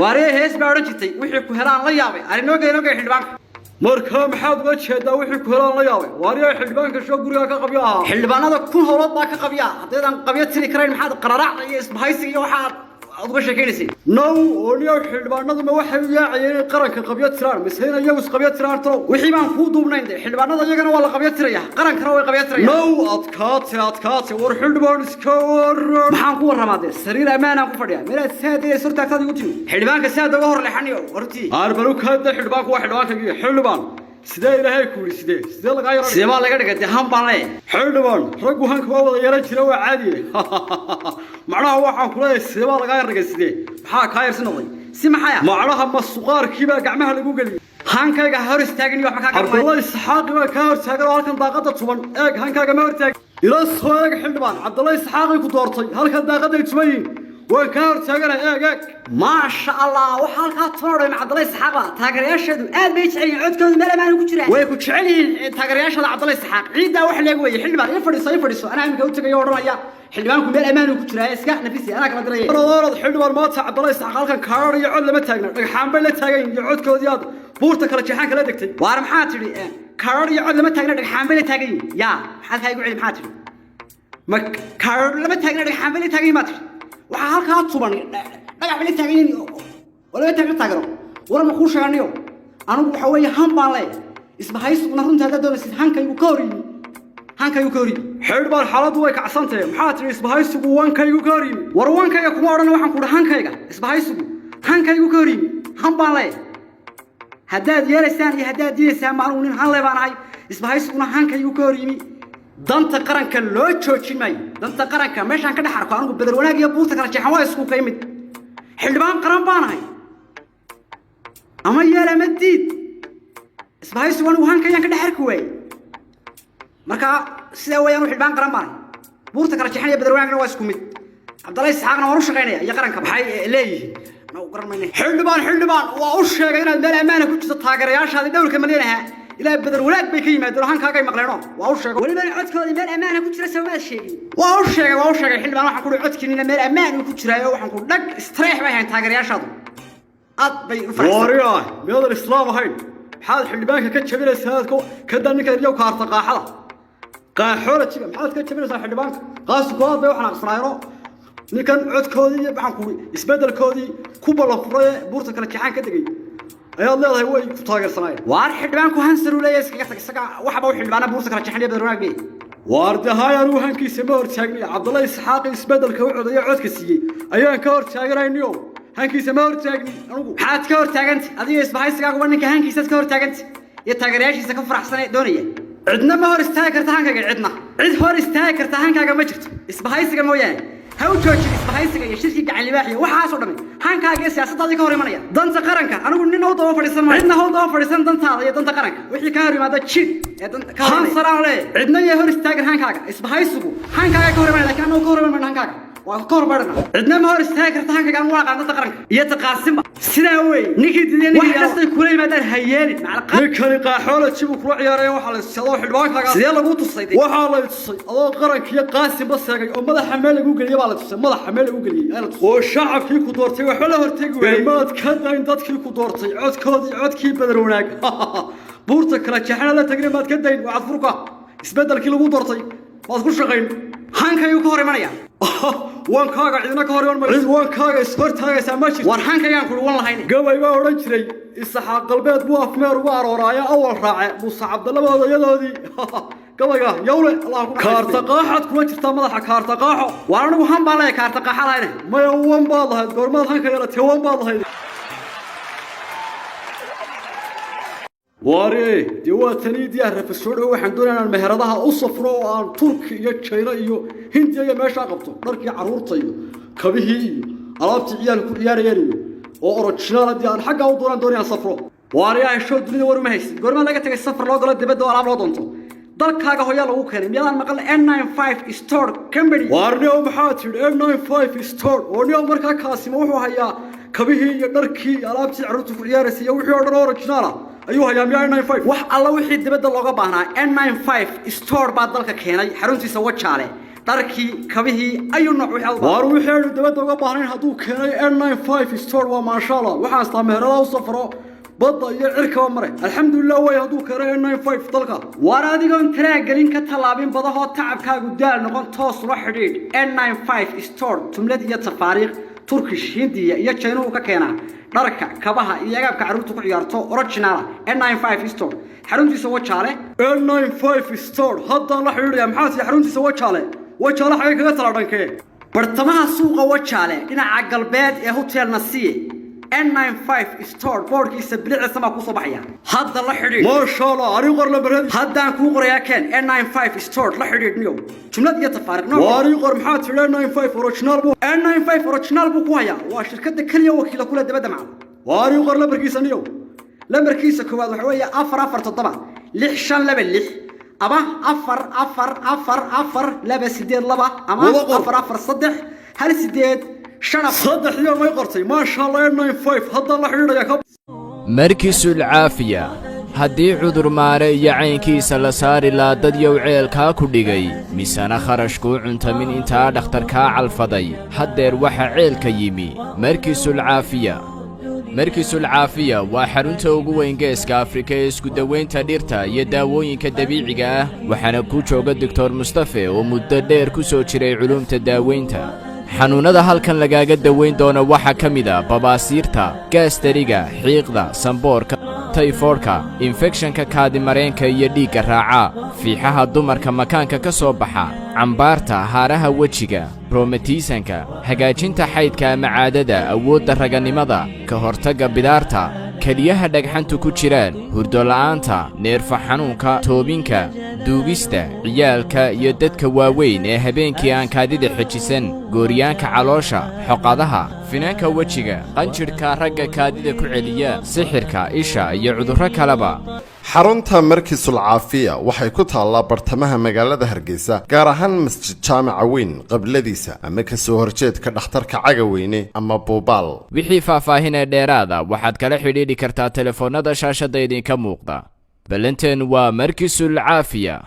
Waaree, hees baa odhan jirtay, "Wixii ku helaan la yaabay." Arrinooga inooga xildhibaanka. Markaa maxaad uga jeedaa "wixii ku helaan la yaabay"? Waaryaa, xildhibaanka shoo gurigaa ka qabyo ahaa. Xildhibaanada 1000 howlood baa ka qabya. Haddaydan qabyo tiri karayn, maxaad qararaacda iyo isbahaysiga iyo waxaad aad uga sheekaynaysay? Now ooniyow, xildhibaanadu ma waxay u yaacayeen inay qaranka qabyo tiraan mise in iyagu isqabyo tiraan talow? Wixii baan kuu duubnayn de. Xildhibaanada iyagana waa la qabyo tiraya, qarankana way qabyo tirayaan. Now, adkaate, adkaate. War xildhibaan, iska waran. Maxaan ku warramaa dee? Sariir ammaanaan ku fadhiyaa. Meelaad saad inay sortaagtaad igu timi. Xildhibaanka saad uga hor leexaniyo hortii. Aarbalukaada, xildhibaanku waa xildhibaankagii. Xildhibaan, sidee Ilaahay ku yidhi? Sidee lagaa yara? Sidee baa laga dhigay dee? Han baan leeyahay. Xildhibaan, raggu hanka waa wada yeelan jira, waa caadiye. Macnaha waxaan ku leeyahay, sidee baa lagaa yar dhigay? Sidee Maxaa kaa yarsi noqday? Si maxaya? Macnaha ma suqaarkii baa gacmaha lagu geliyey? Hankayga ha hor istaagin iyo waxba kaa garmay. Cabdulla Isxaaqi baa kaa hortaagan oo halkan daaqada tuban. Eeg, hankaaga ma hortaag. Ila soo eeg xildhibaan, Cabdulla Isxaaqi ku doortay halkan daaqaday tuban yihiin. Waan kaa hortaaganay, eeg, eeg. Maasha Allah, waxaa halkaa tuban odhan Cabdulla Isxaaq baa. Taageerayaasheedu aad bay jecel yihiin, codkoodu meel amaan ku jiraan. Way ku jecel yihiin taageerayaashada Cabdulla Isxaaq. Ciiddaa wax leeg weeye. Xildhibaan, ii fadhiiso, ii fadhiiso. Anaa iminka u tegayo, odhanaya xildhibaanku meel ammaan ku jiraa, iska nafisi, anaa kala diraya. Orod, orod xildhibaan, maanta Cabdulla Isxaaq halkan kaadhar iyo cod lama taagna, dhagxaan bay la taagan yihiin iyo codkoodii aad buurta kala jeexaan kala degtay. Waar, maxaa tidhi? Kaadhar iyo cod lama taagna, dhagxaan bay la taagan yihiin. Yaa, maxaad kaa igu celi? Maxaa tidhi? Ma kaadhar lama taagna, dhagxaan bay la taagan yihiin baa tidhi? Waxaa halkaa tuban dhagax bay la taagan yihiin oo lama taagna taageero. War ma kuu sheeganiyo? Anigu waxa weeye han baan leeyahay. Isbahaysiguna, runta haddaad doonaysid, hankaygu ka hor yimi, hankaygu ka hor yimi. Xildhibaan, xaaladdu way kacsantahay. Maxaa tidhi? Isbahaysigu wankaygu ka hor yimi? War wankayga kuma odhan. Waxaan ku uhi hankayga, isbahaysigu hankaygu ka hor yimi. Han baan leeyahay. Haddaad yeelaysaan iyo haddaad diidaysaan ma, anigu nin han le baan ahay. Isbahaysiguna hankaygu ka hor yimi. Danta qaranka loo joojin maayo. Danta qaranka meeshaan ka dhex arko anigu, Bedel Wanaag iyo buurta kala jeexan waa isku ka yimid. Xildhibaan qaran baan ahay, ama yeel ama diid. Isbahaysigu anigu hankayaan ka dhex arki waayey. Marka sidaa weeyaan, xildhibaan qaran baan ahay. Buurta kala jeexan iyo Bedel Wanaagna waa isku mid. Cabdalla Isxaaqna waan u shaqaynaya iyo qaranka. Maxay leeyihiin na garan mayne. Xildhibaan, xildhibaan, waa u sheegay inaad meel ammaana ku jirto. Taageerayaashaadii dhowrka malyan ahaa ilaa Bedel Wanaag bay ka yimaadeen oo hankaagay maqleeno. Waa u sheegay. Weliba codkoodii meel ammaana ku jira, soo maad sheegin? Waa u sheegay, waa u sheegay xildhibaan. Waxaan ku uhi codkiinina meel ammaan uu ku jiraayo. Waxaan ku dhag istreex bay ahayn taageerayaashaadu, aad bay u faraxsan. Waryaa, miyaadan islaam ahayn? Maxaad xildhibaanka ka jabinaysaa? Aad ka daa ninka iyo kaarta qaaxada qaaxoola jiga. Maxaad ka jabinaysaa xildhibaanka? Qaasku aad bay u xanaaqsanaayeenoo ninkan codkoodii iyo maxaan ku isbedelkoodii ku ballan furay ee buurta kala jeexaan ka degay ayaad leedahay way ku taageersanaayeen. Waar, xildhibaanku hansar uu leeyahay, iskaga tag isaga. Waxba u xildhibaana buurta kala jeexan iyo Bedel Wanaag bay. Waar dahay, anigu hankiisa ma hortaagni. Cabdulla Isxaaqi isbedelka u codeeya codka siiyey ayaan ka hortaaganayniyo, hankiisa ma hortaagni anigu. Maxaad ka hortaaganti? Adiga isbahaysigaaguba ninka hankiisaad ka hortaaganti iyo taageerayaashiisa ka faraxsan ee doonaya. Cidna ma hor istaagi karta hankayga, cidna. Cid hor istaagi karta hankaaga ma jirto, isbahaysiga mooyaane. Ha u joojin isbahaysiga iyo shirkii gacan libaax iyo waxaasoo dhammi hankaaga iyo siyaasaddaadii ka hor imanaya. Danta qaranka anigu nin u daba fadhiisan maayo. Cidna ha u daba fadhiisan dantaada iyo danta qaranka. Wixii ka hor yimaada jid ee danta ka hor Hansar aan leeyahay. Cidna yay hor istaagin hankaaga. Isbahaysigu hankaaga ka hor imanaya, laakiin anagu ka hor iman mayno hankaaga, waa ka hor baadhana. Cidna ma hor istaagi karta hankaaga. Anigu waa aqaan danta qaranka iyo taqaasimba. Sidaa weeye. Ninkii diiday, ninkii wax kastay kula yimaadaan ha yeelin. Ninkani qaaxoola jibuu kula ciyaaraya. Waxaa la tusay adoo xildhibaankaaga. Sidee lagu tusay? Waxaa la tusay adoo qaranka iyo qaasimba seegay oo madaxa meel lagu geliyey baa la tusay. Madaxa meel lagu geliyey ayaa la tusay oo shacabkii ku doortay waxba la hortegi waayey. Maad ka dayn dadkii ku doortay codkoodii, codkii Bedel Wanaag buurta kala jeexana la tagna? Maad ka dayn waxaad furka isbedelkii lagu doortay? Maad ku shaqayn? Hankayuu ka hor imanaya. Wankaaga cidina ka hor iman mayso. Cid wankaaga is hor taagaysaa ma jirto. War hankaygaan kuri wan lahayn. Gabay baa odhan jiray, Isaxaaq Galbeed buu afmeer ugu arooraaye, awal raace Muuse Cabdallaba odayadoodii. Gabayga yawle Allah ku kaarta qaaxaad kula jirtaa madaxa kaarta qaaxo. Waar, anigu han baan leeyahay, kaarta qaaxa lahayne. Maya, wan baad lahayd. Goormaad hanka yeelatay? Wan baad lahayd. Waare, dee waa tanii diyaar rafasoo dhow. Waxaan doonayaa inaan meheradaha u safro oo aan Turki iyo Jayna iyo Hindiya iyo meeshaa qabto dharkii carruurta iyo kabihii iyo alaabtii ciyaalka ku ciyaarayeen iyo oo original. Haddii aan xaggaa u doonaan doonayaan safro. Waaryaa, hesho dunida war uma haysid. Goormaa laga tagay safar loo galo dibadda oo alaab loo doonto? Dalkaaga hooyaa lagu keenay. Miyadaan maqal N95 Store Company? Waarniow, maxaa tidhi? N95 Store? Oo niow, markaa kaasima wuxuu hayaa kabihii iyo dharkii iyo alaabtii carruurta ku ciyaaraysay iyo wixii oo dhan oo original ah ayuu hayaa miyaa N95? Wax alla wixii dibadda looga baahnaa N95 Store baa dalka keenay, xaruntiisa Wajaale. Dharkii, kabihii, ayu nooc wixii aad u baahan. Waar wixii aynu dabadda uga baahnayn hadduu keenay N95 Store, waa maasha Allah. Waxaan istaa meheradaha u safro badda iyo cirkaba maray. Alxamdulilah way hadduu keenay N95 dalka. Waar adigoon taraagelin ka tallaabin badahoo tacabkaagu daal noqon, toos ula xidhiidh N95 Store. Jumlad iyo tafaariikh, Turkish, Hindiya iyo Jaynuhu ka keenaa dharka, kabaha iyo agaabka carruurta ku ciyaarto original. N95 Store xaruntiisa Wajaale. N95 Store haddaan la xidhiidhaya. Maxaa tihi xaruntiisa Wajaale? Wajaale xagee kaga tala dhankee? Bartamaha suuqa Wajaale, dhinaca galbeed ee Hotel Nasiye. N95 Store boorkiisa bilicisa maa kusoo baxaya. Hadda la xidhiidh. Maasha Allah, arii qor lambaradi. Haddaan kuu qorayaa, keen. N95 Store la xidhiidh niyow, jumlad iyo tafaariiq nooc. Waa arii qor. Maxaa tidhi? N95 original buu N95 original buu ku hayaa. Waa shirkadda keliya wakiila kule dabadda macda. Waa arii qor lambarkiisa niyow. Lambarkiisa koowaad waxa weeye 447 6526 ama 4444282 ama Wada qor. 4431854. Saddexdiiba may qortay. Maasha Allah, N95 haddaan la xidhiidhaya ka. Markisul Caafiya. Haddii cudur maare iyo caynkiisa la saari laa dadyow ceelkaa ku dhigay, misena kharashkuu cuntamin intaa dhakhtarkaa calfaday, haddeer waxa ceelka yimi Markisul Caafiya. Markisul Caafiya waa xarunta ugu weyn Geeska Afrika ee isku dawaynta dhirta iyo daawooyinka dabiiciga ah, waxaana ku jooga Doctor Mustafe oo muddo dheer ku soo jiray culuumta daawaynta. Xanuunnada halkan lagaaga dawayn doono waxaa ka mid a babaasiirta, gaastariga, xiiqda, samboorka, tayfoodhka, infekshanka kaadimareenka iyo dhiigga raaca, fiixaha dumarka makaanka ka soo baxa, cambaarta, haaraha wejiga, roomatiisanka, hagaajinta xaydka ama caadada, awoodda raganimada, ka hortagga bidaarta, keliyaha dhagxantu ku jiraan, hurdola'aanta, neerfa xanuunka, toobinka, duugista, ciyaalka iyo dadka waaweyn ee habeenkii aan kaadida xejisan, gooryaanka caloosha, xoqadaha, finanka wejiga, qanjidhka ragga kaadida ku celiya, sixirka, isha iyo cudurro kaleba. Xarunta Markisul Caafiya waxay ku taallaa bartamaha magaalada Hargeysa, gaar ahaan Masjid Jaamaca Weyn qabladiisa ama kasoo horjeedka dhakhtarka Cagaweyne ama Buubaal. Wixii faahfaahin ee dheeraada waxaad kala xidhiidhi kartaa telefoonnada shaashadda idinka muuqda. Ballanteen waa Markisul Caafiya.